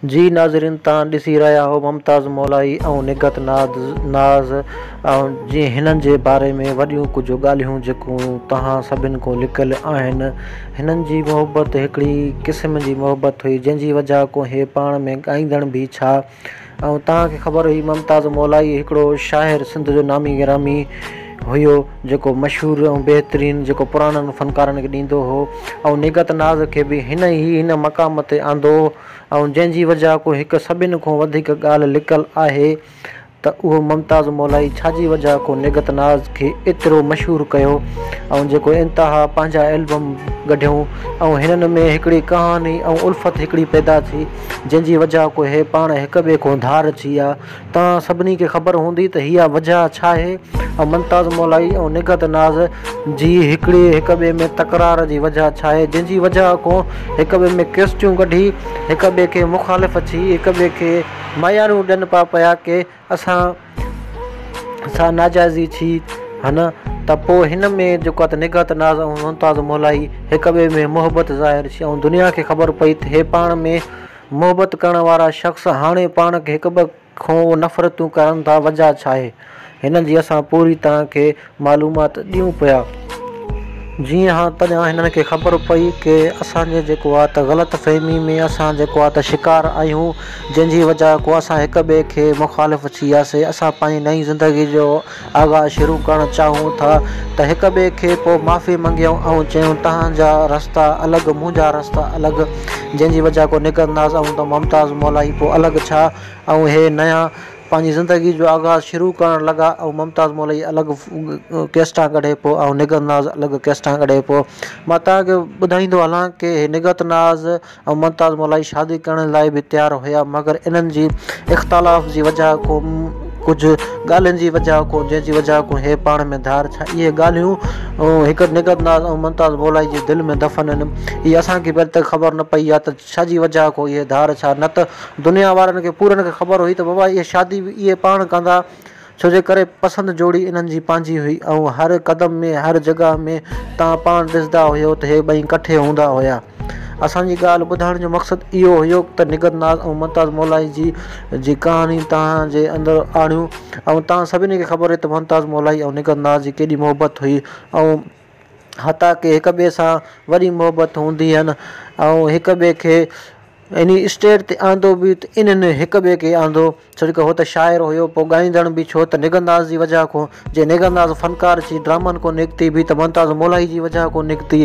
جي ناظرين توهان ڏسي رهيا هو ممتاز مولائي ۽ نگهت ناز ۽ جي هنن جي باري ۾ وڏيون ڪجهه ڳالهيون جيڪون توهان سڀن کان لڪل آهن هنن جي محبت هڪڙي قسم جي محبت هئي جنهن جي وجه کان هي پاڻ ۾ ڳائيندڙ به ڇا ۽ توهان کي خبر هئي ممتاز مولائي هڪڙو شاعر سنڌ جو نامي گرامي هيو جيڪو مشهور ۽ بهترين جيڪو پراڻن فنڪارن کي ڏيندو هو ۽ نگهت ناز کي به هن ئي هن مقام تي آندو ۽ جنهن جي وجهه ڪو هڪ سڀن کون وڌيڪ ڳالهه لڪل آهي ته اهو ممتاز مولائي ڇا جي وجهه ڪو نگهت ناز کي ايترو مشهور ڪيو ۽ جيڪو انتها پنهنجا البم ڳڍيون ۽ هنن ۾ هڪڙي ڪهاڻي ۽ الفت هڪڙي پيدا ٿي جنهن جي وجهه ڪو هي پاڻ هڪ ٻئي کون ڌار ٿي ويا توهان سڀني کي خبر هوندي ته اها وجهه ڇا آهي ۽ ممتاز مولائي ۽ نگهت ناز جي هڪڙي هڪ ٻئي ۾ تڪرار جي وجهه ڇا آهي جنهن جي وجهه کان هڪ ٻئي ۾ ڪيسٽيون ڪڍي هڪ ٻئي کي مخالف ٿي هڪ ٻئي کي ميارون ڏين پا پيا ڪي اسان سان ناجائزي ٿي هن ته پوء هن ۾ جيڪو آهي ته نگهت ناز ۽ ممتاز مولائي هڪ ٻئي ۾ محبت ظاهر ٿي ۽ دنيا کي خبر پئي ته هي پاڻ ۾ محبت ڪرڻ وارا شخص هاڻي پاڻ کي هڪ ٻئي کان نفرتون ڪرن ٿا وجه ڇاهي؟ هن جي اسان پوري توهان کي معلومات ڏيون پيا. جيئن ها تڏهن هنن کي خبر پئي ڪي اسان جي جيڪو آ ته غلط فهمي ۾ اسان جيڪو آ ته شڪار آهيون جنهن جي وجه کان اسان هڪ ٻئي کي مخالف ٿي وياسي اسان پنهنجي نئين زندگي جو آغاز شروع ڪرڻ چاهون ٿا ته هڪ ٻئي کي پوء معافي منگيائون ۽ چيائون توهان جا رستا الڳ منهنجا رستا الڳ جنهن جي وجه کان نگهت ناز ۽ ته ممتاز مولائي پوء الڳ ڇا ۽ هي نيا پنهنجي زندگي جو آغاز شروع ڪرڻ لڳا ۽ ممتاز مولائي الڳ ڪيسٽان ڪڍي پيو ۽ نگهت ناز الڳ ڪيسٽان ڪڍي پيو مان توهان کي ٻڌائيندو هلان ڪي هي نگهت ناز ۽ ممتاز مولائي شادي ڪرڻ لاء به تيار هيا مگر انهن جي اختلاف جي وجه کان ڪجهه ڳالهين جي وجه کان جنهن جي وجه کان هي پاڻ ۾ ڌار ٿيا اهي ڳالهيون هڪ نگهت ناز ۽ ممتاز مولائي جي دل ۾ دفن آهن اهي اسان کي به اڄ تڪ خبر نه پئي آهي ته ڇا جي وجه کان اهي ڌار ٿيا نه ته دنيا وارن کي پورن کي خبر هئي ته بابا اهي شادي به اهي پاڻ ڪندا ڇو جي ڪري پسند جوڙي انهن جي پنهنجي هئي ۽ هر قدم ۾ هر جڳهه ۾ توهان پاڻ ڏسندا هيو ته هي ٻئي ڪٺي هوندا هيا. اسان جي ڳالهه ٻڌائڻ جو مقصد اهو هيو ته نگهت ناز ۽ ممتاز مولائي جي جي ڪهاڻي توهان جي اندر آڻيون ۽ توهان سڀني کي خبر هئي ته ممتاز مولائي ۽ نگهت ناز جي ڪيڏي محبت هئي ۽ حتيٰ ڪي هڪ ٻئي سان وڏي محبت هوندي هين ۽ هڪ ٻئي کي انهي اسٽيج تي آندو به ته انهن هڪ ٻئي کي آندو ڇو جو هو ته شاعر هيو پوء ڳائيندڙ به ڇو ته نگهت ناز جي وجهه کان جي نگهت ناز فنڪار ٿي ڊرامن کان نڪتي به ته ممتاز مولائي جي وجهه کان نڪتي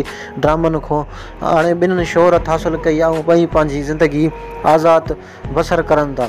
ڊرامن کان هاڻي ٻنهن شهرت حاصل ڪئي ۽ ٻئي پنهنجي زندگي آزاد بسر ڪرن ٿا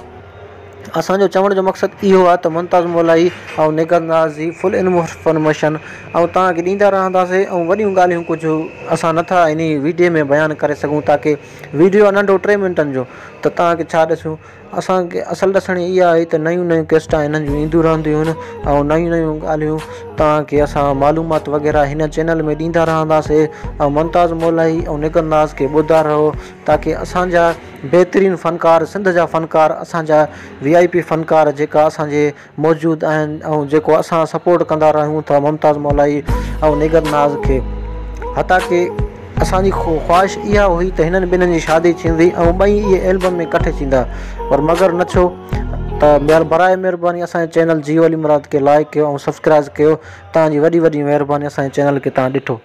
اسان جو چوڻ جو مقصد اهو آهي ته ممتاز مولائي ۽ نگهت ناز جي فل انفارميشن ۽ توهان کي ڏيندا رهنداسين ۽ وڏيون ڳالهيون ڪجهه اسان نٿا انهي ويڊيو ۾ بيان ڪري سگهون تاڪه ويڊيو آهي ننڍو ٽي منٽن جو ته توهان کي ڇا ڏسون اسان کي اصل ڏسڻي اها آهي ته نيون نيون ڪيسٽا هنن جون اينديون رهنديون آهن ۽ نيون نيون ڳالهيون توهان کي اسان معلومات وغيره هن چينل ۾ ڏيندا رهنداسي ۽ ممتاز مولائي ۽ نگهت ناز کي ٻڌندا رهو تاڪه اسان جا بهترين فنڪار سنڌ جا فنڪار اسان جا وي آء پي فنڪار جيڪا اسان جي موجود آهن ۽ جيڪو اسان سپورٽ ڪندا رهيون ٿا ممتاز مولائي ۽ نگهت ناز کي حتيٰ ڪي اسان جي خواهش اها هئي ته هنن ٻنهن جي شادي ٿيندي ۽ ٻئي اهي البم ۾ ڪٺ ٿيندا پر مگر نه ٿيو ته برائي مهرباني اسان جي چينل جيو علي مراد کي لائڪ ڪيو ۽ سبسڪرائز ڪيو توهان جي وڏي وڏي مهرباني اسان جي چينل کي توهان ڏٺو.